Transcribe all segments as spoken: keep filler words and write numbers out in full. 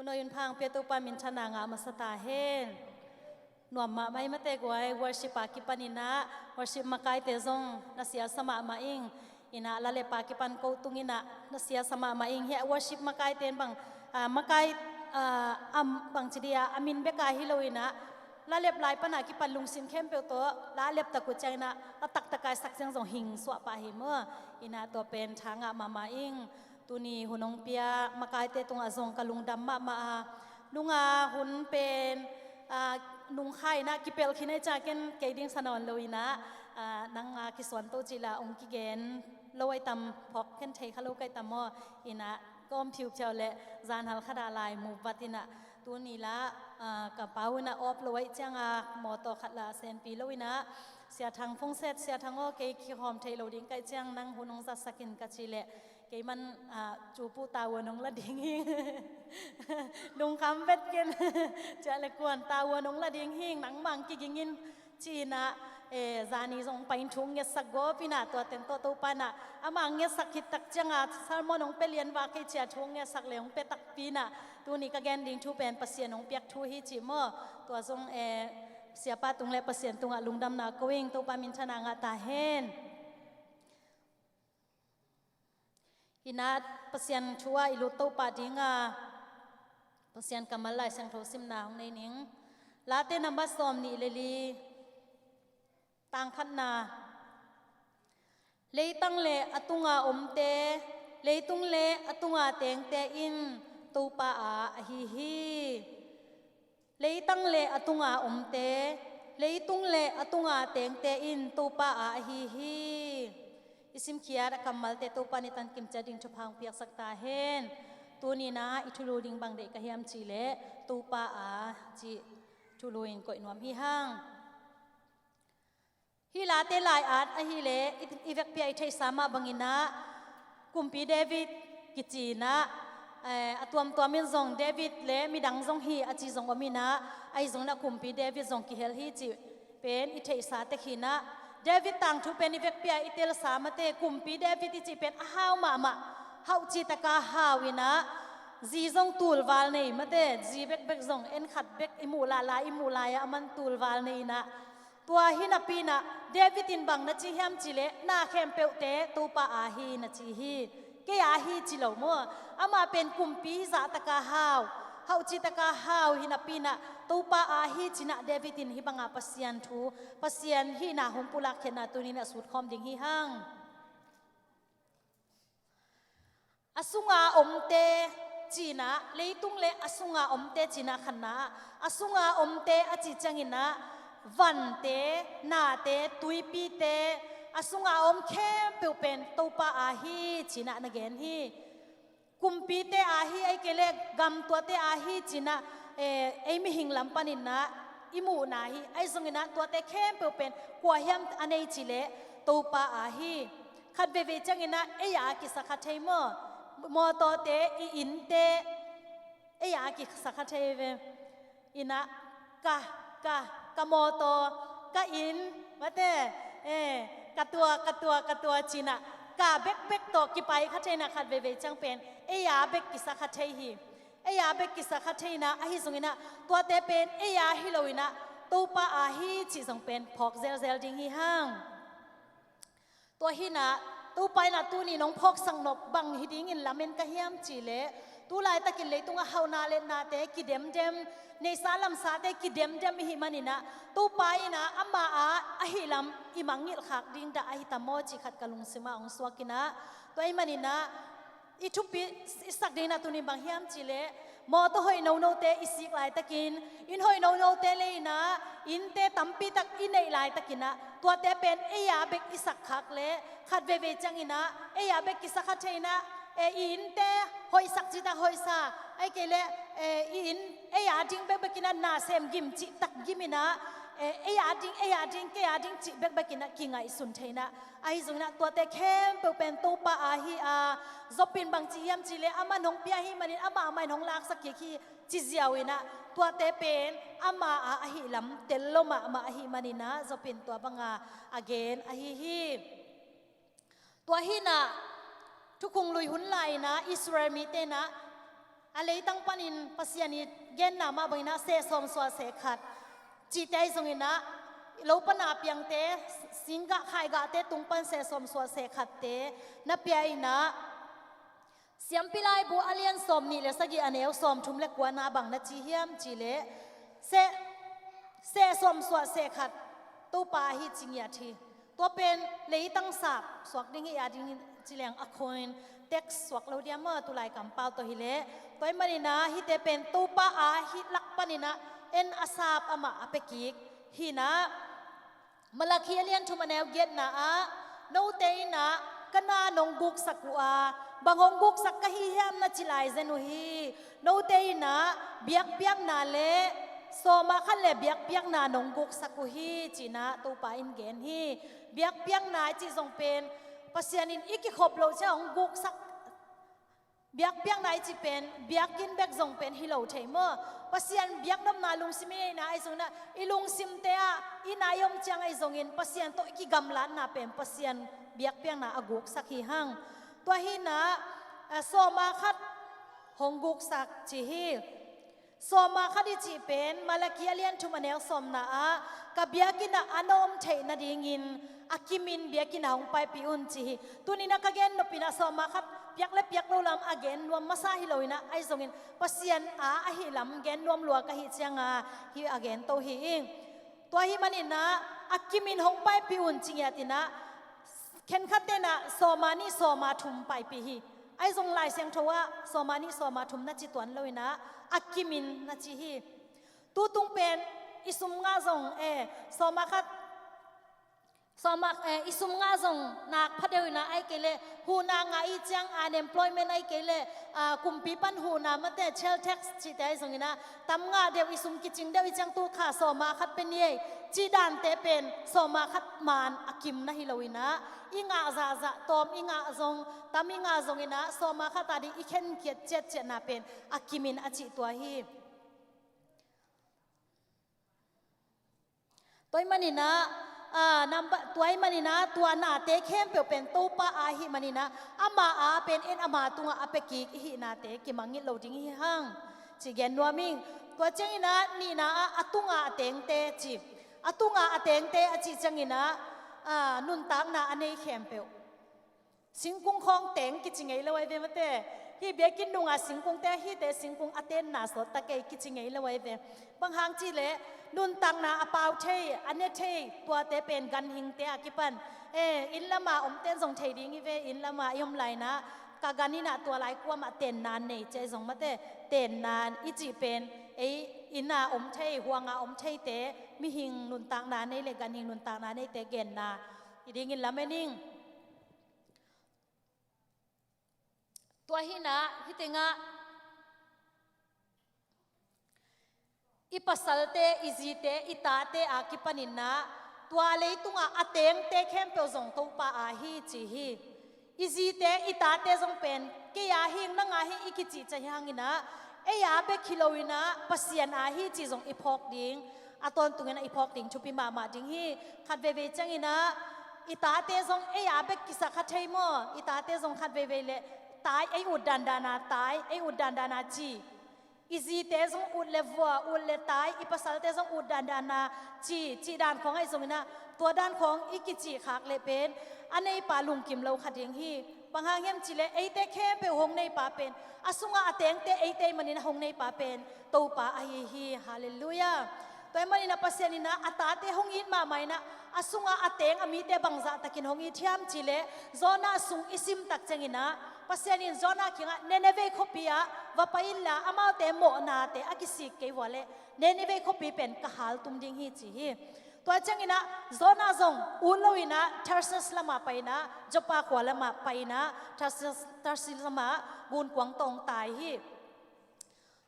Hun hoih hun pha hong pia Topa minthanna ngah masa ta hen. Nuam mahmah hi mate guai, worship a kipanin ah worship makaite zong na siasa mahmah ing. Inah lalep a kipan ko tungin ah na siasa mahmah ing. Hiah worship makaite in bang, ah, makai, ah, am, bangci dia, a min bek a hi lo inah lalep lai pan a kipan lungsim khempeuh tawh lalep tak uh ciang inah a taktak a i sak ciang zong hing suah pah hi maw. Inah tua pen tha ngah mahmah ing. Tuni hun hong pia makaite tungah zong ka lungdam mahmah a, nunga hun pen, ah, nungkha inah kipelh khin ahih ciang ken kei ding sa nawn lo inah, ah, nang a kisuan to cih lah hong kigen lo ahi tam, phawk khen thei kha lo ka hih tam maw. Inah ka om phiuphiau leh zanhal khat ah lai mu vat inah tuni lah, ah, ka pau inah awp lo ahih ciang a mawtaw khat lah senpi lo inah Sia Thang phone set, Sia Thang aw, kei kikhawm thei lo ding ka hih ciang nang hun hong zatsak in ka cih leh kei man, ah, cu puh tavuan hong la ding hing. Lungkham vet ken. Ciah le kuan tavuan hong la ding hing, nangmah hong kiging in ci inah, eh, zani zong pai in thu hong ngetsak gawp inah tua teng tawh Topa inah amah hong ngetsak khit tak ciang a sermon hong pia lian vak kei ci a thu hong ngetsak le hong pia takpi inah tuni ka gen ding thu pen Pasian hong piak thu hi cih maw. Tua zong, eh, Siapa tung le Pasian tungah lungdamna ko ing. Topa minthanna ngah ta hen. Inah Pasian thu ah i lut to pah ding a, Pasian kammal Lai Siangtho simna hong nei ning. Late number sawm nih le li, tang khatna. Leitang le a tunga omte, leitung le a tunga tengte in Topa a ahi hi. Leitang le a tunga omte, leitung le a tunga tengte in Topa a ahi hi. I simkhiat a kammalte Topa in i tankim ciat ding thupha hong piaksak ta hen. Tuni inah i thulu ding bang deih ka hiam cih leh Topa a cih thulu in koih nuam hi hang. Hih late lai-at ahih leh i, i vekpi a i theihsa mah bangin ah Kumpi David kici inah, eh, a tuamtuam in zong David le midang zong hi a ci zong om inah, ahi zongin ah Kumpi David zong kihel hi cih pen i theihsa tek hi inah. David tangthu pen i vekpi a i telsa mate, Kumpi David i cih pen a hau mahmah, hauh cih taka hau inah, zi zong tulval nei mate, zi bekbek zong en khat bek i muh lai lai, i muh lai ah a man tulval nei inah. Tua hi napi inah David in bang na ci hiam cih leh na khempeuhte Topa a hi na ci hi. Kei a hi ci lo maw. Amah pen kumpi hi zah taka hau, hauh cih taka hau hi napi inah Topa a hi ci inah David in hih banga Pasian thu, Pasian hihna hong pulak khiatna tuni inah sutkhawm ding hi hang. A sunga omte ci inah, leitung le a sunga omte ci inah khatna ah, a sunga omte a cih ciangin ah, vante, nate, tuipite, a sunga om khempeuh pen Topa a hi ci inah na gen hi. Kumpite a hi, ahih kei leh gam tuate a hi ci inah, eh, ei mihing lam panin ah i muhna hi. Ahi zongin ah tuate khempeuh pen kua hiam a nei cih leh Topa a hi. Khat veivei ciangin ah ei a kisa kha thei maw. Mawtawte, i innte ei a kisa kha thei ve. Inah ka, ka, ka mawtaw, ka inn mate, eh, ka tua, ka tua, ka tua ci inah ka bekbek tawh kipai kha thei inah khat veivei ciang pen ei a bek kisa kha thei hi. Ei a bek kisa kha thei inah, ahi zongin ah tuate pen ei a hi lo inah Topa a hi cih zong pen phawk zelzel ding hi hang. Tua hi inah Topa inah tuni nong phawksak nop bang hi dingin lamen ka hiam cih leh, tu laitakin leitungah hauhna le nate kidemdem, neihsa lamsate kidemdem i hih manin ah Topa inah ama a ahi lam i mangngilh khak ding dah ahi tam maw cih khat ka lungsim ah hong suak inah. Tua ahih manin ah i thupi i sak ding inah tuni bang hiam cih leh, mawtaw hoih nonote i sik laitakin, inn hoih nonote lei inah, innte tampi tak i neih laitakin ah, tuate pen ei a bek i sak khak leh khat veivei ciangin ah ei a bek kisa kha thei inah, eh, i innte hoihsak cih tak hoihsa, ahih kei leh, eh, i inn ei a ding bekbek inah na sem gim cih tak gim inah, eh, ei a ding, ei a ding, kei a ding cih bekbek inah kingaihsun thei inah. Ahi zongin ah tuate khempeuh pen Topa a hi a, Job in bang ci hiam cih leh amah in hong pia ahih manin amah mah in hong laksak kik hi ci ziau inah, tuate pen ama a ahi lam tel lo mahmah ahih manin ah Job in tua banga a gen ahi hi. Tua hi inah Thukhun Lui hun lai inah Israel mite inah A leitang panin Pasian i genna mah bangin ah seh sawm suah seh khat cihte ahi zongin ah, lo pan a piangte, singgah khaigahte tung pan seh sawm suah seh khatte na pia in ah, Siampi Laibu a lian sawm nih le sagih a neu sawm thum le kuana bang na ci hiam cih leh, seh, seh sawm suah seh khat Topa ahi ci ngiat hi. Tua pen leitang sap suak ding hi a ding ci leng a coin, tax suak lo dia maw, tulai kampau tawh hi leh. Tua ahih manin ah hihte pen Topa a hih lak panin ah en a sap amah a pia kik hi in ah, Malakhi a lian thum a neu giatna ah, note in ah ka na nong guksak uh a, bang hong guksak ka hi hiam na ci lai zen uh hi. Note in ah biakpiakna le sawm a khat le biakpiakna nong guksak uh hi, ci in ah Topa in gen hi. Biakpiakna i cih zong pen Pasian in i kikhop loh ciang hong guksak. Biakpiakna i cih pen biakinn bek zong pen hi lo thei maw? Pasian biaknopna lungsim i neihna ahi zongin ah, i lungsimte ah i nai om ciang ahi zongin Pasian tawh i kigamlatna pen Pasian biakpiakna a guksak hi hang. Tua hi in ah, a, sawm a khat hong guksak ci hi. Sawm a khat i cih pen Malakhi a lian thum a neu sawmna ah, ka biakinn ah a na om theih nadingin a kimin biakinn ah hong paipih un ci hi. Tuni in ah ka gen nop in ah sawm a khat piak le piak lo lam a gen nuam masa hi lo in ah, ahi zongin Pasian a ahi lam gen nuam lua ka hih ciang a hih a gen to hi ing. Tua ahih manin ah a kimin hong paipih un ci ngiat in ah, khenkhatte in ah sawm a nih sawm a thum paipih hi. Ahi zong Lai Siangtho ah sawm a nih sawm a thum na ci tuan lo in ah a kimin na ci hi. Tutung pen i sum ngah zong, eh, sawm a khat, sawm a, eh, i sum ngah zong nak pha deuh in ah, ahih kei leh huhna ngah i ciang unemployment, ahih kei leh, ah, kumpi pan huhna mate, child tax cihte ahi zongin ah, tam ngah deuh, i sum kicing deuh i ciang tu kha sawm a khat pia ni ei cih dante pen sawm a khat man a kim na hi lo in ah, i ngah zahzah, tawm i ngah zong, tam i ngah zongin ah sawm a khat a ding i khenkhiat ciatciatna pen a kimin a cih tua hi. Tua ahih manin ah, ah, number, tua ahih manin ah tua nate khempeuh pen Topa a ahih manin ah, ama a pen en ama tungah a pia kik i hihnate kimangngilh lo ding hi hang, ci gen nuam ing. Tua ciangin ah nihna ah a tunga a tengte ci. A tunga a tengte a cih ciangin ah, ah, nuntakna a nei khempeuh. Singkung khawng teng kici ngei lo ahi ve mate. Hih biakinn nunga singkungte, hihte singkung a tenna sawt ta kei kici ngei lo ahi ve. Bang hang cih leh nuntakna a pau thei, a ne thei, tuate pen ganhingte a kipan. Eh, inn lama omten zong thei ding hi ve, inn lama i om lai in ah, ka gan in ah tua lai kuamah tenna nei ci ahi zong mate, tenna i cih pen ei inn a om thei, huang a om theite, mihing nuntakna nei le ganhing nuntakna neite genna hi dingin lamen ing. Tua hi in ah, hih tengah i pasalte, i zite, i tate a kipanin ah, tua leitungah a tengte khempeuh zong Topa a hi ci hi. I zite, i tate zong pen kei a hing, nang a hing i kicih ciang hi hangin ah, ei a bek hi lo in ah Pasian a hi cih zong i phawk ding, a tawntungin ah i phawk ding thupi mahmah ding hi. Khat veivei ciangin ah i tate zong ei a bek kisa kha thei maw? I tate zong khat veivei leh tai ei ut dandan a tai, ei ut dandan a ci. I zite zong ut le vua, ut le tai, i pasalte zong ut dandan a ci, cih dan khawng ahi zongin ah, tua dan khawng i kicih khak leh pen a neipa lungkim lo kha ding hi. Bang hang hiam cih leh eite khempeuh hong neipa pen, a sungah a tengte eite ahih manin a hong neipa pen Topa ahi hi. Halleluiah. Tua ahih manin ah Pasian in ah a tate hong it mahmah in ah, a sungah a teng a mite bangzah takin hong it hiam cih leh, Jonah sung i sim tak ciangin ah, Pasian in Jonah kiangah, Nineveh khuapi ah va pai inla, amaute mawhnate a kisik kei uh a leh Nineveh khuapi pen ka haltum ding hi, ci hi. Tua ciangin ah Jonah zong ut lo in ah Tarsis lamah pai in ah, Joppa khua lamah pai in ah, Tarsis, Tarsis lamah gunkuang tawh hong tai hi.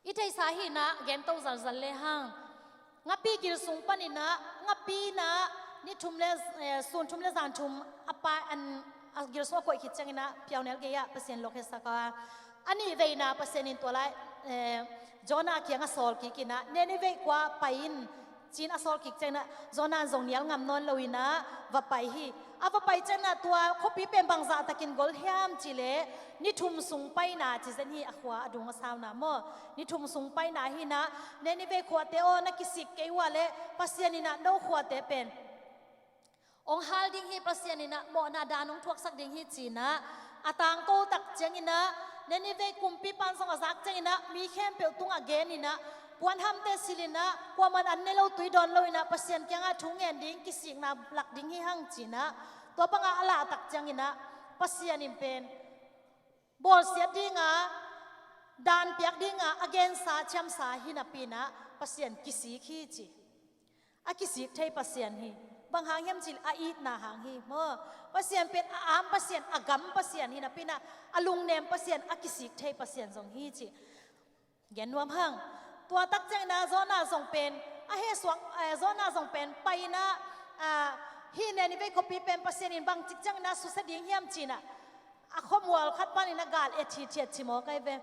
I theihsa hi in ah, gen to zalzal le hang. Ngapi gil sung panin ah, ngapi in ah ni thum le, eh, sun thum le zan thum a pai, an, a gil sung a koih khit ciangin ah, piaunel gei ah Pasian lawk hetsak a. A nih veina Pasian in tua lai, eh, Jonah kiang a sawl kik in ah, Nineveh khua pai in, Ci-in a sawl kik ciangin ah Jonah in zong nial ngam nawn lo-in ah va pai hi. A va pai ciangin ah tua khuapi pen bangzah takin gol hiam cih leh ni thum sung paina ci zen hi, a khua a dung a sauna maw. Ni thum sung paina hi-in ah, Nineveh khuate aw, na kisik kei uh leh Pasian in ah no khuate pen hong hal ding hi, Pasian in ah mawhna dan hong thuaksak ding hi ci-in ah a tangko tak ciangin ah, Nineveh kumpipa in zong a zak ciangin ah mi khempeuh tungah gen-in ah, puanhamte silh-in ah, kuamah in an ne lo tui dawn lo-in ah Pasian kiangah thu ngen ding, kisikna lak ding hi hang ci-in ah, tua bangah a lah tak ciangin ah Pasian in pen bawlsiat dinga, dan piak dinga a gensa, ciamsa hi napi-in ah Pasian kisik hi ci. A kisik thei Pasian hi. Bang hang hiam cih leh a itna hang hi maw. Pasian pen a am Pasian, a gam Pasian hi napi-in ah, a lungnem Pasian, a kisik thei Pasian zong hi ci. Gen nuam hang. Tua tak ciangin ah Jonah zong pen a hesuak, eh, Jonah zong pen pai-in ah, ah, hih Nineveh khuapi pen Pasian in bangcik ciangin ah susia ding hiam ci-in ah, a khuamual khat panin ah gal et hithiat ci mawk ai ve.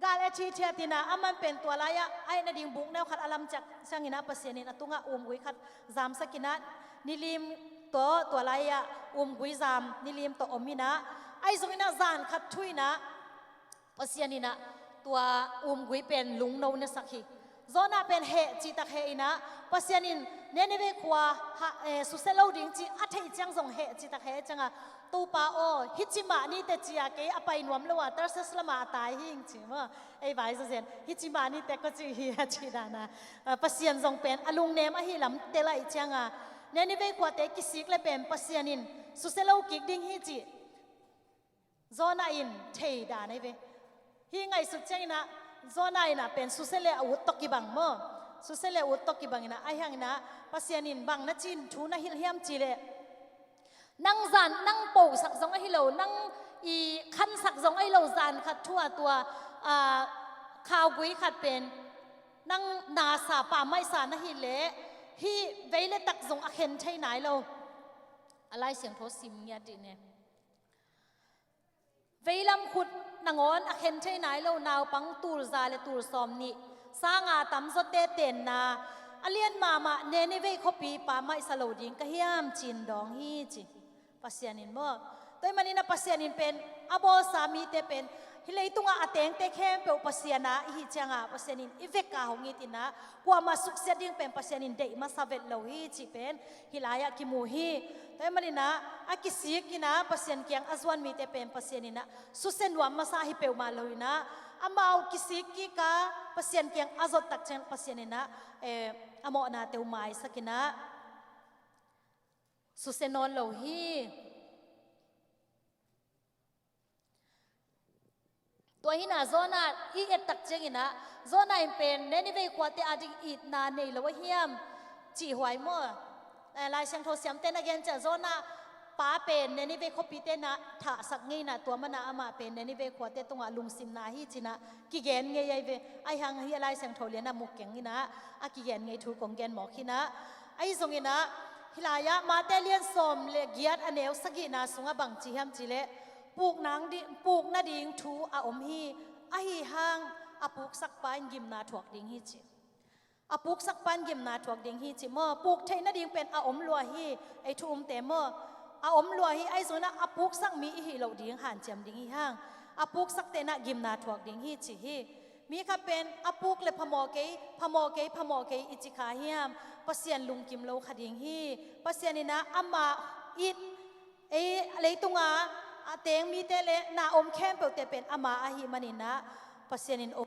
Gal et hithiat-in ah aman pen tua lai-ah a et nading buk neu khat a lam ciangin ah Pasian in a tungah umgui khat zamsak-in ah, nilim tawh tua lai-ah umgui zam, nilim tawh om-in ah, ahi zongin ah zan khat thu-in ah Pasian in ah tua umgui pen lungno nasak hi. Jonah pen heh cihtak heh-in ah, Pasian in Nineveh khua ha, eh, susia lo ding cih a theih ciang zong heh cihtak heh ciangah, Topa aw, hih ci mah ni teh ci-a kei a pai nuam lo-a Tarsis lamah a tai hing ci maw. Ei vai zawzen hih ci mah ni teh kua ci hi a cih dan-a, ah, Pasian zong pen a lungnem ahi lam tel ahih ciangah, Nineveh khuate kisik leh pen Pasian in susia lo kik ding hi cih Jonah in thei dan ahi ve. Hih ngaihsut ciangin ah Jonah in ah pen susia leh a ut tawh kibang maw. Susia leh a ut tawh kibang-in ah, ahi hangin ah Pasian in bang na ci-in thu na hilh hiam cih leh, nang zan, nang posak zong ahi lo, nang i khansak zong ahi lo, zan khat thu-a tua, ah, khaugui khat pen nang nasa, pammaihsa na hih leh hih vei leh tak zong a khen thei nai lo. A Lai Siangtho sim ngiat dih ne. Veilam khut nangawn a khen thei nai lo naupang tul za leh tul sawmnih, sa nga tamzawte tenna, a lian mahmah Nineveh khuapi pammaihsa lo ding ka hiam ci-in dawng hi ci. Pasian in maw. Tua ahih manin ah Pasian in pen a bawlsa mite pen hih leitungah a tengte khempeuh Pasian-a i hih ciangah Pasian in i vekpi-a hong it-in ah, kuamah suksiat ding pen Pasian in deih masa vet lo hi cih pen hih lai-ah kimu hi. Tua ahih manin ah a kisik-in ah Pasian kiang a zuan mite pen Pasian in ah susia nuam masa hi peuhmah lo-in ah, amau kisik kik-a Pasian kiang a zot tak ciang Pasian in ah, eh, a mawhnate uh maisak-in ah susia nawn lo hi. Tua hi-in ah Jonah i et tak ciangin ah, Jonah in pen Nineveh khuate ading itna nei lo a hiam cih huai maw. Eh, Lai Siangtho siamte na gen ciang Jonah pa pen Nineveh khuapite na thahsak ngei-in ah, tua manin ah amah pen Nineveh khuate tungah lungsim na hi ci-in ah kigen ngei ahi ve. Ahi hang hih a Lai Siangtho lian ah muk keng-in ah a kigen ngei thu kong gen mawk hi-in ah. Ahi zongin ah hih lai-ah Mate lian sawm leh giat, a neu sagihna sungah bang ci hiam cih leh, puk nang di, puk nading thu a om hi, ahi hang a puksakpa in gimna thuak ding hi ci. A puksakpa in gimna thuak ding hi ci maw. Puk theih nading pen a om lua hi, ei thu umte maw. A om lua hi, ahi zongin ah a puksak mi i hih loh ding hanciam ding hi hang. A puksakte in ah gimna thuak ding hi ci hi. Mi khat pen a puk leh phamawh kei, phamawh kei, phamawh kei i ci kha hiam, Pasian lungkim lo kha ding hi. Pasian in ah amah it, ei leitungah a teng mite leh na om khempeuhte pen ama ahih manin ah Pasian in om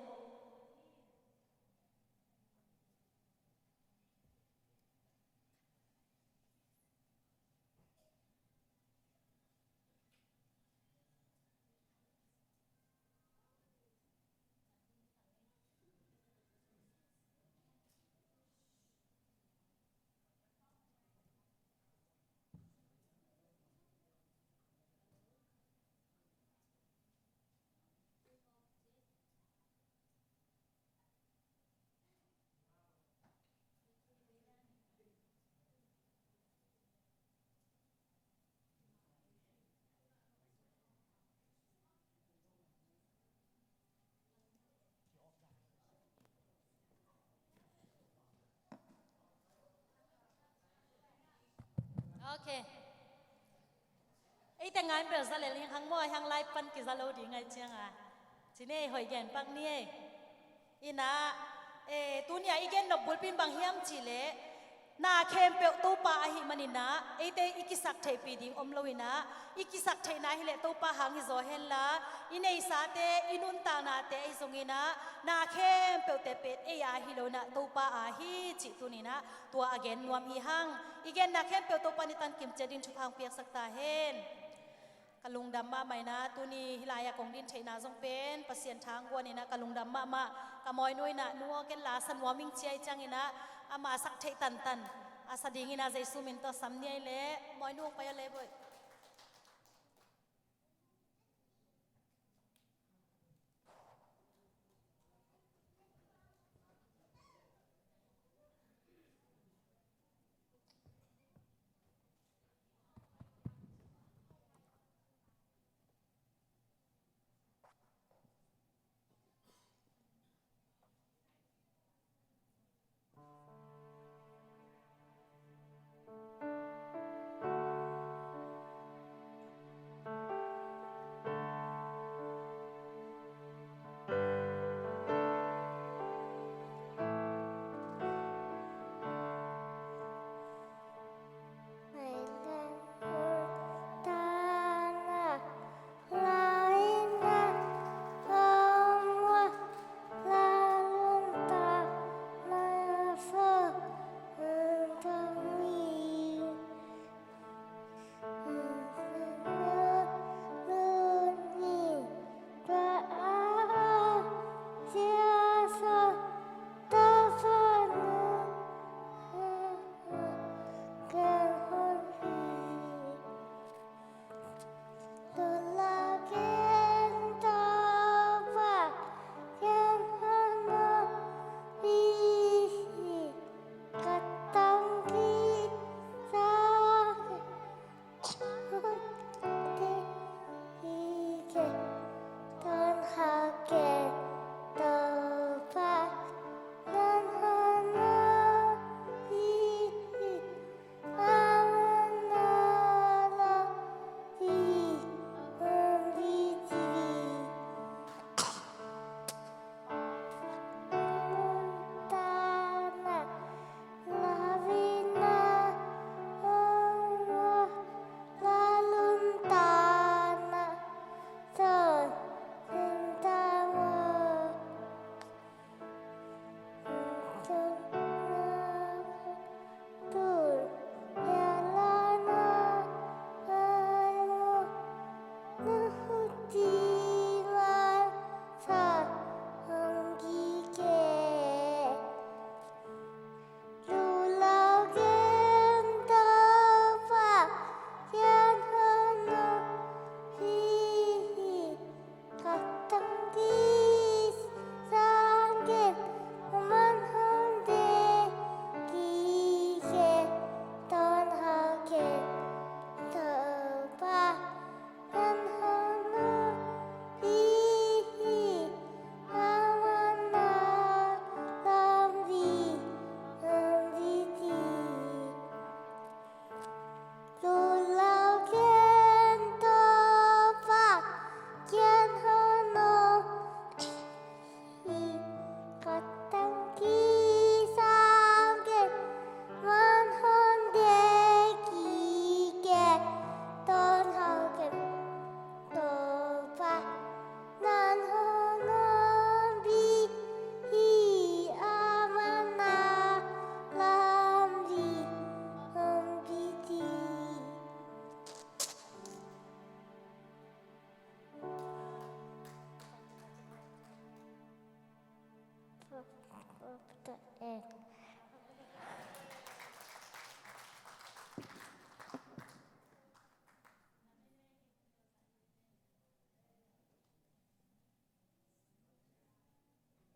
Ok. Ei teng ngai bel za lel hing hang maw, hang lai pan kiza lo ding ngai ciang a. Cine hoih gen pak ni ei. Ina, eh, tunia i gen nop bulpi in bang hiam cih leh, na khempeuh Topa ahih manin ah, eite i kisak theihpih ding om lo ina, i kisak theihna hi leh Topa hang hi zaw henla, i neisate, i nuntaknate ahi zongin ah, na khempeuhte pen ei a hi lo ina, Topa a hi cih tuni ina, tua a gen nuam hi hang. I genna khempeuh Topa in i tan kim ciat ding thupha hong piaksak ta hen. Ka lungdam mahmah ina, tuni hih lai-ah kong din theihna zong pen Pasian tha hang guan ina, ka lungdam mahmah. Ka mawinu ina, nu aw, ken la sa nuam ing ci ahih ciang ina, ama sak theih tantan a sa ding ina, Jesu min tawh sam ni ei leh, mawinu hong pai aw leh, boih.